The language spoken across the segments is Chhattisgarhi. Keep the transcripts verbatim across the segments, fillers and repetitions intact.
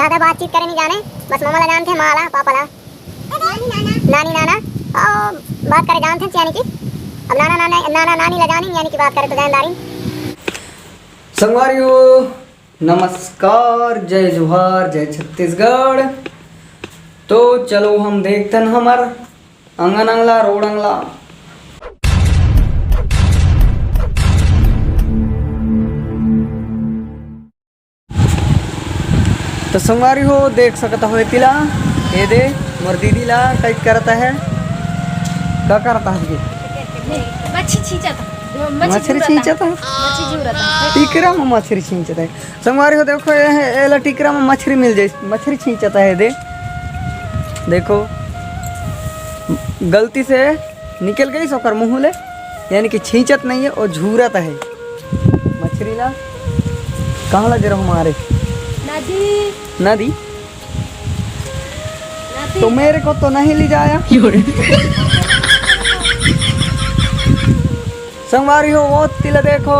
ज्यादा बातचीत करे नहीं जाने, बस ममा ला जानथे, माँ ला, पापा ला। नानी नाना। नानी नाना। और बात करे जानथे, यानी कि अब नाना नाना, नाना नानी ला जानी, यानी कि बात करे तो जानदारी। संगवारी हो, नमस्कार, जय जोहार, जय छत्तीसगढ़। तो चलो हम देखथन हमर अंगन अंगला, रोड अंगला। तो संगवारी हो, देख सकत हो एती ला, ये दे मोर दीदी ला टाइट करत हे। का करत हे ये? मच्छी छींचत हे। मच्छी मछरी छींचत छींचत हे। मच्छी झूरत हे। टिकरा में मछरी छींचत हे। संगवारी हो, देखो, ये हे, एला टिकरा में मछरी मिल जाए, मछरी छींचत हे। दे, देखो, गलती से निकल गई ओकर मुंह ले, यानी कि छींचत नहीं है, वो झूरत हे मछरी ला। कहाँ ला गिरहूँ मारे? नदी। नदी। नदी। तो मेरे को तो नहीं ले जाया। संगवारी हो, ओती ला देखो,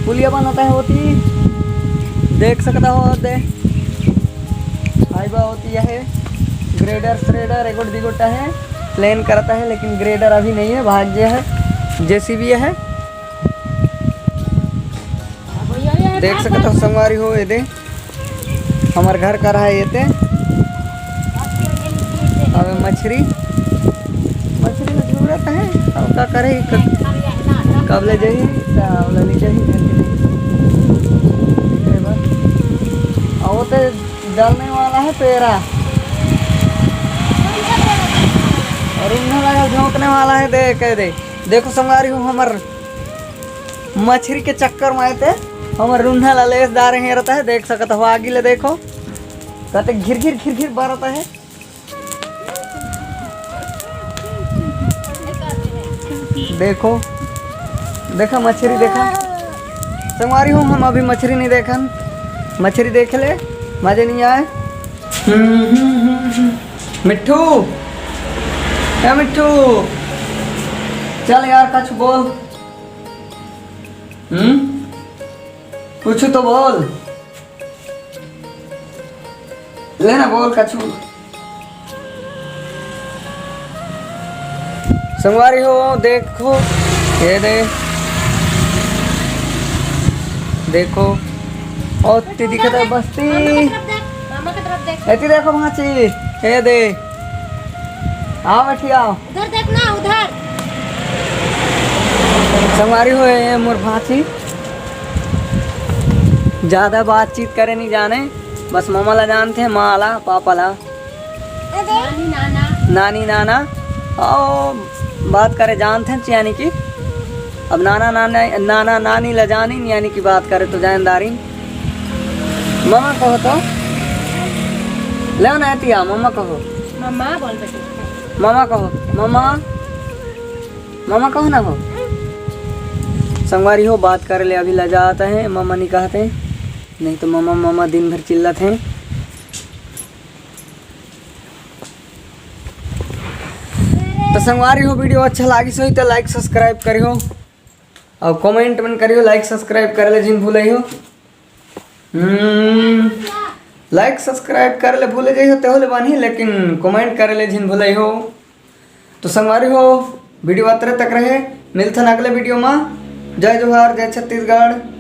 पुलिया बनत हे ओती, देख सकत हो। दे, हाईवा ओती हे, ग्रेडर श्रेडर एगोट दिगोट हे, प्लेन करत हे, लेकिन ग्रेडर अभी नहीं है, भाग गया है, जेसीबी है। देख सकत हो संगवारी हो, ये दे हमर घर कर हे ये ते। अबे मछरी, मछरी में झूरत हे, अब का करे, क-, कब ले जाही, त ओला ले जाही घर के लिए। अउ वो ते डालने वाला हे पेरा, अउ रुन्हा लगा झोंकने वाला हे। दे, कह दे, देखो संगवारी हो, हमर मछरी के चक्कर में आए ते हमर रुन्हा ला लेस दार हेरत हे। देख सकत हो, आगी ले देखो, कते घिर घिर घिर घिर बरत हे। देखो, देखा मछरी, देखा संगवारी हो, हम अभी मछरी नहीं देखन, मछरी देख ले, मजे नहीं आए। हम्म, हम्म, हम्म, हम्म। मिट्ठू, ए मिट्ठू, चल यार, कुछ बोल। हम्म, कुछ तो बोल, लेना बोल कुछ। संगवारी हो, देखो, ये दे, देखो, अउ ती दिखत हे बस्ती। मामा के तरफ देख, मामा के तरफ देख। एती देखो भांची, ये दे, आओ बेटी आओ। उधर देख ना, उधर। संगवारी हो, ये मोर भांची, ज्यादा बातचीत करे नहीं जाने, बस ममा ला जानथे, माँ ला, पापा ला। नानी नाना। नानी नाना, अउ बात करे जानथे, यानी कि अब नाना नाना, नाना नानी ला जानिन, यानी कि बात करे तो जानदारिन। ममा कहो तो, ले ना एती आ, ममा कहो। ममा बोल बेटी। ममा कहो, ममा, ममा कहो ना हो। संगवारी हो, बात करे ले अभी लजात हे, ममा नहीं कहत हे, नहीं तो ममा ममा दिन भर चिल्लात हे। तो संगवारी हो, video अच्छा लागिस होही तो like subscribe करिहो, अउ comment मन करिहो, like subscribe करे ले झिन भूलइहो। हम्म, like subscribe करे ले भूले जइहो तेहो ले बनही, लेकिन comment करे ले झिन भूलइहो। तो संगवारी हो, video अतरे तक रहे, मिलथन अगले video मा। जय जोहार, जय छत्तीसगढ़।